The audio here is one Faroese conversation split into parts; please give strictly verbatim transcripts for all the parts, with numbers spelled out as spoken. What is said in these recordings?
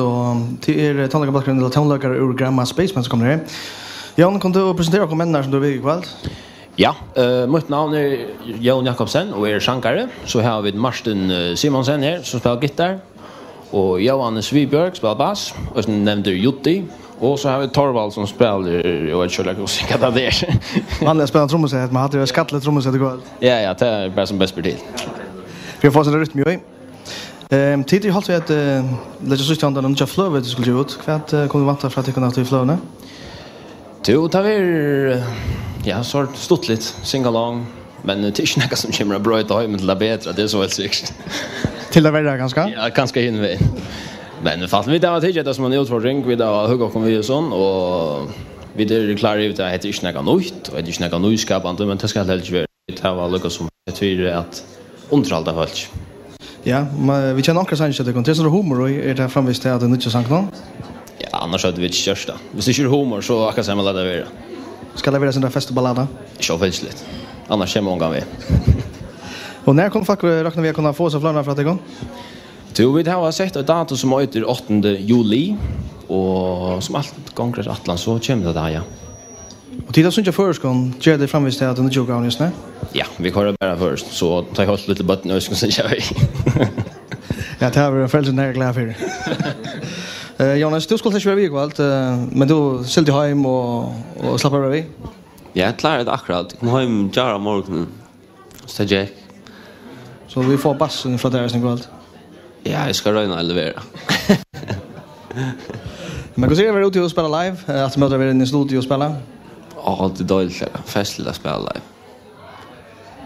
Og til er, eh, tónleikabólkurin, ella tónleikarar úr Grandma Spaceman, sum kemur her. Jón, kanst tú presentera okkum menninar, sum tú er við í kvøld? Ja, eh, mítt navn er Jón Jakobsen og er sangari. So hava vit Martin, eh, Simonsen her, sum spælir gittar. Og Jóhannes Viborg spælir bass, og sum nevndur Jutti. Og so hava vit Torvald, sum spælir, eg veit ikki, hvat tað er. Vanliga spælir hann trummusett, men hatta er skalligt trummusett í kvøld. Ja, ja, tað er bara sum best ber til. Fyri at fáa sovorðna rytmu í. Ehm, tit eru í holt við at, eh, leggja síðsta hond á eina nýggja fløgu, tit skulu geva út. Hvat, eh, kunnu vit vænta frá tykkum aftur í fløguni? Jú, tað verður, eh, ja, so stuttligt, sing along, men tað er ikki nakað sum kemur at broyta heimin til tað betra, tað er so heilt sikkurt. Til tað verra, kanska? Ja, kanska hin vegin. Men fast vit hava tikið hetta sum eina útfordring, vit hava hugt okkum við og so, og vit eru klár yvir tað, hetta er ikki nakað nýtt, og hetta er ikki nakað nýskapandi, men tað skal helst ikki vera. Vit hava líka sum sett fyri at undirhalda fólk. Ja, men vit kenna onkrar sangir hjá tykkum. Tað er sovorðið humor í, er tað framvegis tað í nýggja sanginum? Ja, annars høvdu vit ikki gjørt tað. Viss tað ikki er humor, so akkurát sum at lata vera. Skal tað vera sovorðin festiballada? Sjálvfylgisliga. Annars kemur ongan veg. Og nær kunnu fólk, eh, rokna við at kunna fáa sær fløguna frá tykkum? Tú, vit hava sett eitt dato sum eitur áttanda juli, og sum alt gongur eftir ætlan, so kemur tað tá, ja. Og tit hava sungið føroyskt, ger tað framvegis til at nýggju útgávuna, just nú? Ja, vit koyra bara føroyskt, so tá eg helt lítið børn, og eg skal syngja við. Ja, tað hava foreldrini glað fyri. Eh, Jónas, tú skuldi ikki vera við í kvøld, eh, men tú sigldi heim og, og slapp bara við. Ja, eg kláraði tað akkurát. Eg kom heim í gjár morgun. So tað gekk. So vit fáa bassin frá tær í kvøld. Ja, eg skal royna at levera. Men hvussu er at vera úti og spæla live? Eh, aftur móti at vera inni í studio og spæla? Á, tað er deiligt, ja. Festligt at spæla live.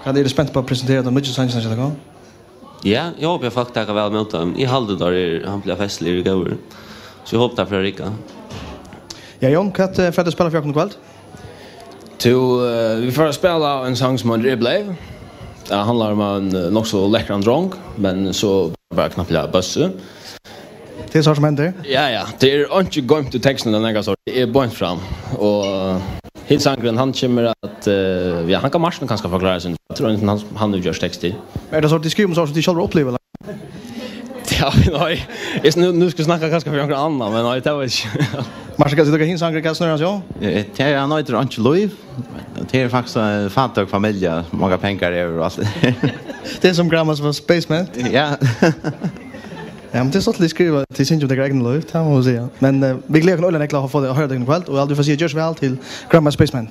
Hvat er tað spent á at presentera teir nýggju sangirnar hjá tykkum? Ja, eg hopi at fólk taka væl ímóti teimum. Eg haldi, teir eru, hann blívur festligur og góður. So eg hopi, tað fer at rigga. Ja, Jón, hvat, eh, fert tú at spæla fyri okkum í kvøld? Tú, eh, vit fara at spæla ein sang sum eitur Eg bleiv. Tað handlar um ein, eh, nokk so lekkran drong, men so bara knappliga bøssu. Tað er so sum hendir. Ja, ja. Tað er einki goymt í tekstinum, tað er nakað so. Tað er beint fram. Og, eh, hin sangurin, hann kemur at, eh, ja, hann kann Martin kanska forklára seg. Eg trúgvi, hann, hann hevur gjørt tekst til. Er tað so, tit skriva um so sum tit sjálvir uppliva, ella? Ja, nei. Eg, nú, nú skal eg snakka kanska fyri onkran annan, men nei, tað veit eg ikki. Martin, kanst tú taka hin sangurin, hvat snýr hann seg um? Eh, tað er, hann eitur Einki lív. Tað er faktiskt, eh, fátøk familja, manga pengar eru og alt. Tað er sum Grandma Spaceman. Ja. Ja, men tað er so, at tit skriva, tit syngja um tykkara egna lív, tað má man siga. Men, eh, vit gleða okkum øgiliga nógv til at fáa tað at hoyra tykkum í kvøld, og eg vil bara siga, ger so væl til Grandma Spaceman.